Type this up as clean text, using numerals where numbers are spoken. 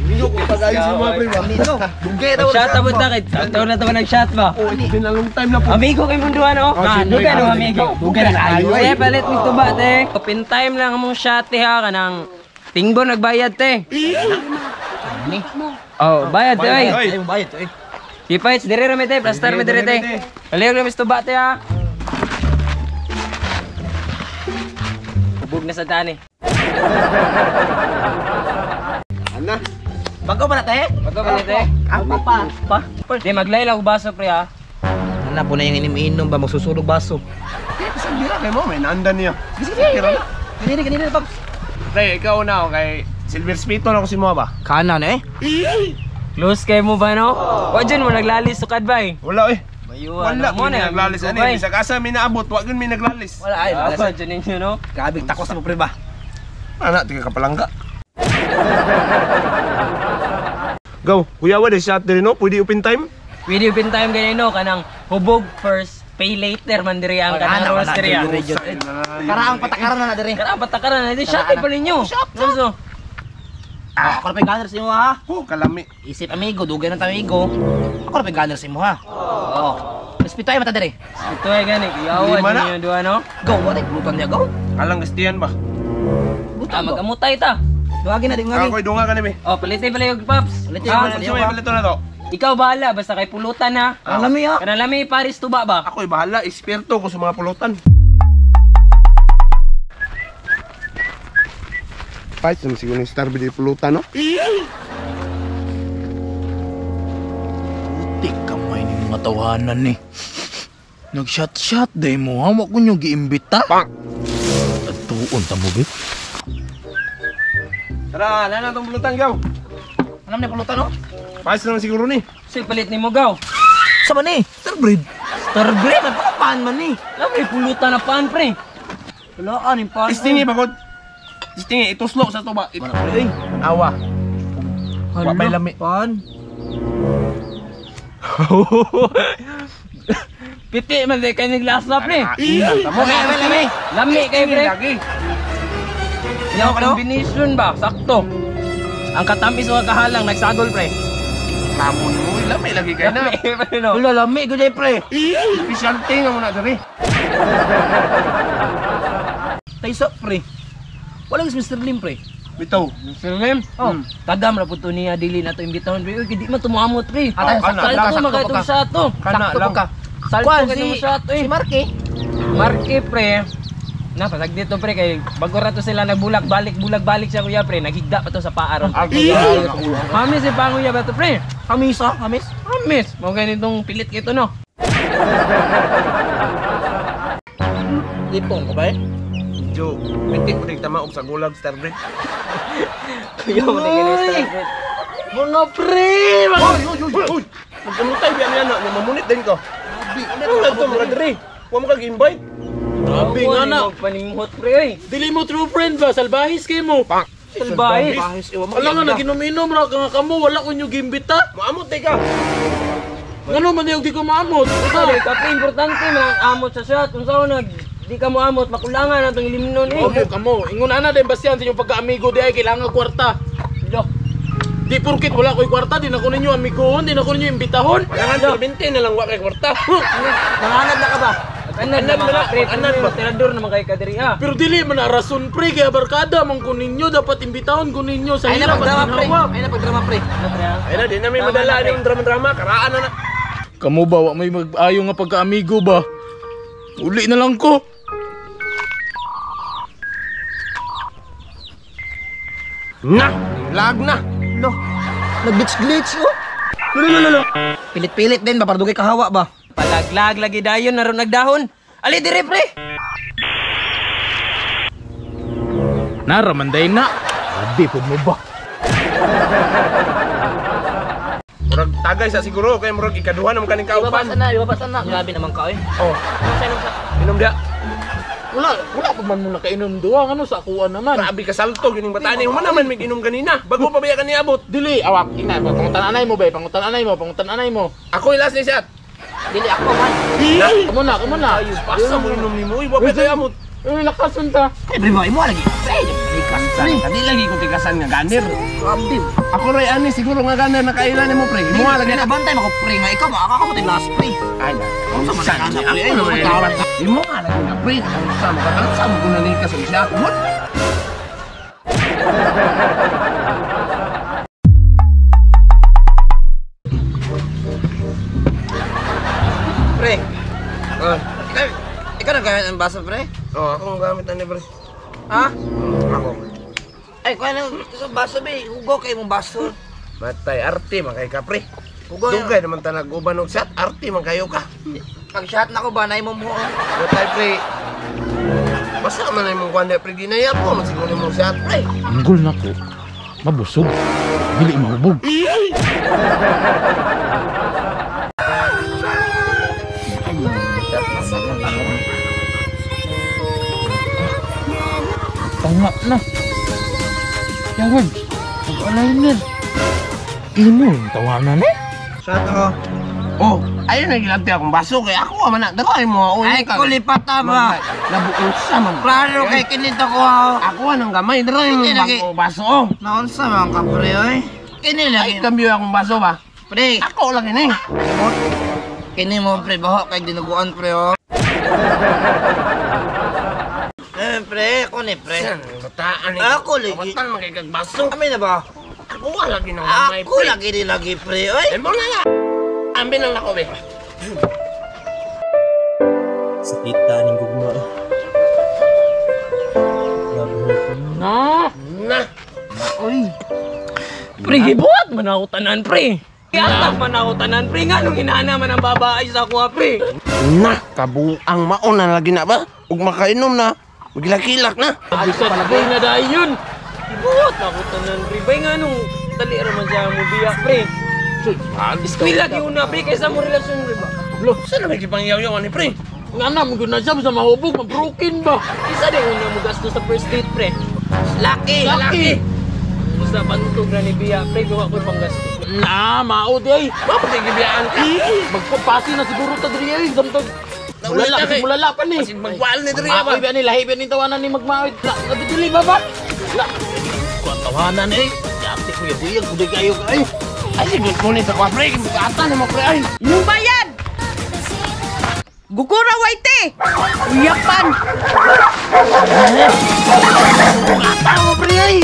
Amigo ko pag-ayos yung mga pre ba. Nino, dugay daw. Shot abot na kay. Taon na taon nag-shot ba? Oh, it's been a long time na po. Amigo kay mundo ano? Oh, siyempre. Dugay no amigo. Dugay na kayo, eh. Eh, palit mig tuba te. Open time lang among shot te ha kanang tingbo nagbayad te. Oh, bayad te oy. Oy. Ay, mo bayad eh. Kipaits dire ra mi te, plaster mi dire te. Palihog na mis tuba te ha. Hubog na sa dani. Ana. Bago pa na te. Bago pa ni te. Ako pa. Pa. Di maglay lang og baso pre ha. Ana po na yung inim-inom ba magsusulog baso. Isang bira kay mo, may nanda niya. Sige, sige. Tira na. Kanina kanina paps. Pre, ikaw na okay. Silver Spito na ako si mo ba? Kana na eh. Close kay mo ba no? Wa dyan mo naglalis sukad ba eh. Wala eh. Mayuan Wala mo mo na naglalis ani. Bisag asa may naabot, wa gyud may naglalis. Wala ay, wala. Wala dyan ninyo no. Grabe takos mo pre ba. Ana, tiga kapalangga. Go, kuya wa shot diri no, pwede open time. Pwede open time ganyan no kanang hubog first, pay later man diri ang kanang rules diri ah. Karaang patakaran na na diri. Kara patakaran na shot pa ninyo. So, Ah, ako na pa'y gunner sa imo ha. Oh, kalami. Isip amigo, dugay na ta amigo. Ako na pa'y gunner sa imo ha. Oo. Respeto ay mata diri. Ito ay gani kuyawa Lima na. ninyo duha no. Go, what ay pulutan niya go. Alang gastiyan ba? Pulutan Ah, ba? magamutay ta. Duwagin na ding Ako koy dunga kani mi. Oh, palitin pala yung paps. Palitin, Ah, palitin. Ano may palito na to? Ikaw bahala basta kay pulutan ha. Ang lami ha. Kanang lami Paris tuba ba? Ako'y bahala, eksperto ko sa mga pulutan. Fight naman siguro yung star bili pulutan, no? Putik kamay ni mga tawanan ni. Nag-shot-shot day mo ha, wa ko nyo giimbita. Pak! Tatuon ta mo be. Tara, na na tong pulutan, gaw. Alam niya pulutan no? Fight naman siguro ni. Say palit nimo gaw. Sa man eh? Star bread. Star bread, nagpapaan man eh. Lami pulutan na pan pre. Wala ka, yung paan. Istingi bagod. Istingi, ituslo sa tuba. Wala pre, eh. Awa. Wa pa'y lami. Paan. Piti man di kay naglas na pre. Tamo. Lami, lami. Lami kay pre. Lagi. Yung combination ba? Sakto. Ang katamis o kahalang nagsagol pre. Ramon mo, lami lagi kay na. Lami pre no. Wala, lami ko dyan, pre. Specialty nga mo na diri. Taysa, pre. Walang is Mr. Lim, pre. Bitaw. Mr. Lim. Oh, tagam ra pud to niya dili na to imbitahon pre. Uy, di man tumuamot pre. Ah, Oh, kana Salto lang. sakto mga itong ka. shot to. Kana Sakto lang. ka. Salto Kuan, ka si, itong shot eh. si Marky. Marky pre. Na pasag dito pre kay bago ra to sila nagbulak balik bulag balik siya kuya pre naghigda pa to sa paa ron. Hamis si panguya ba to pre? Hamis, ah, hamis. Hamis. Mao ganitong pilit kito no. Lipong ka ba eh? Medyo pitik ko tama og sa gulag star bread. Kuya mo tingin star bread. Mga pre! Mga... Oy, oy, oy, oy. Magkamutay biya niya na, mamunit din ko. Ano na to mga diri? Wa mo kag invite. Grabe nga na. Panimhot pre oy. Dili mo true friend ba? Salbahis kay mo. Pak. Salbahe. Bahis, iwa mo. Alam nga, naginom-inom ra ka nga kamo, wala ko nyo giimbita. Maamot day ka. Ngano man yung di ko maamot? Sorry, kape importante man ang amot sa shot. Unsa nag di ka mo amot makulangan atong ilimnon eh. Kamo, kamo. Ingon ana din basta yan sa inyong pagka-amigo di ay kailangan kwarta. Lo. Di porkit wala ko'y kwarta, di na ko ninyo amiguhon, di na ko ninyo imbitahon. Kailangan 20 na lang wa kay kwarta. Nanganad na ka ba? Anad na mga pre, Anad ba? Tirador naman kay kadiri ha. Pero dili man na rason pre, kaya barkada man ko ninyo, dapat imbitahon ko ninyo sa Ay na hirap at pagdrama, pre. ginhawa. Ay na pagdrama, pre. Ano pre ha? Ay na, di na may Tama madala na, pre. yung drama-drama, karaan na na. Kamo ba, wa may mag-ayo nga pagka-amigo ba? Uli na lang ko. Na, lag na. Lo, nag-glitch-glitch, oh. Lulululu. Pilit-pilit din ba, para dugay kahawa ba? Palaglag lagi dayon naron nagdahon. Ali dire pre. Naramanday na. Abi pud mo ba? Murag tagay sa siguro kay murag ikaduha na mo kaning kaupan. Ibabasan na, ibabasan na. Grabe naman ka, eh. Oh. Inom dia. Wala, wala pa man mo nakainom duwa, ano sa akuan naman. Grabe ka salto gining bataan ni man naman may inom ganina. Bago pa biya kani abot. Dili, awak, ina, pangutan anay mo ba, pangutan anay mo, pangutan anay mo. Ako ilas ni siya. Dili ako man. Kamo na, kamo na. Pasa mo inom nimo, uy, wa pa tayo amot. Uy, lakason ta. Ay, pre, ba, imo lagi. Pre, Tigasan. Kadi lagi ko tigasan nga ganer. Grabe. Ako ray ani siguro nga ganer nakailan nimo pre. Imo nga lagi na bantay mako pre nga ikaw makakakamot yung last pre. Ay na. Unsa man Saan ka na, pre? Ako naman Ay, imo nga lagi na pre. Ang sa mo ka sa mo na ni ka sa siya. Pre. Oh. Ikaw naggamit ng baso pre? Oh, ako ang gamit ani pre. Ha? Ako. Ay, kuha na sa baso be. Hugo kay mong baso. Matay arte man kay ka pre. Hugo. Dugay naman ta nag-uban og shot, arte man kayo ka. Pag shot na ko ba na imo mo. Matay pre. Basta man ay mong kuan pre ginaya po man siguro mong shot pre. Ang goal nako, mabusog. Dili mahubog. Tama na. Yawag, mag-aligner. Imo yung tawanan eh. Shot ako. Oh, ayun na gilanti akong baso kay ako man na. Dako ay mo Ay, kulipat ta ba? Nabuon sa man. Klaro kay kinito ko ha. Ako anang gamay dra yung Hindi lagi. bago baso. Oh. Naunsa man ka pre oy. Kini Ay lagi. kambyo akong baso ba? Pre, Ako lang ini. kini mo pre baho kay dinuguan pre oh. Eh pre, ako ni pre. Bataan eh. Ako lagi. Kawatan man kay kag baso. Amin na ba? Ako lagi nang gamay. Ako lagi ni lagi pre oy. Eh mo na nga. Ambil lang ako be. Sakit ta ning gugma. Love her. Na. Na. Pre, gibuhat man ako tanan, pre. Giatak man ako tanan, pre. Nga nung inana man ang babae sa kuha, pre. Na, kabuang maon na lagi na ba? Ug makainom na. Magilakilak na. Bisat pre na dahil yun. Gibuhat na ako tanan, pre. Bay nga nung dali raman siya mo biya, pre. Eskwela yun na, pre. Kaysa mo relasyon, pre ba? Lo, saan na may gipangyaw-yaw ni pre? Nga na, mo na siya, basta mahubog, mabroken ba? Isa din una mo gasto sa first date, pre. Laki. Laki! Basta pantog na ni biya, pre. Gawa ko'y panggasto. Na, mao di ay. Bakit ay gibiyaan ka? Magpapasi na siguro ta diri ay, samtag. Mulala, Naulita kay- mulala pa ni. Kasi magwaal ni diri ba? Ako ba ni lahi ba ni tawanan ni magmaoy. La, nabidili ba ba? La. Kuan tawanan eh. Yati ko yabuyag kuday kayo ay. Ay, sige, kunin sa kwa pre. Bukatan na mo pre ay. Yung bayad! Gukura waite! Uyapan! Bukatan mo pre ay.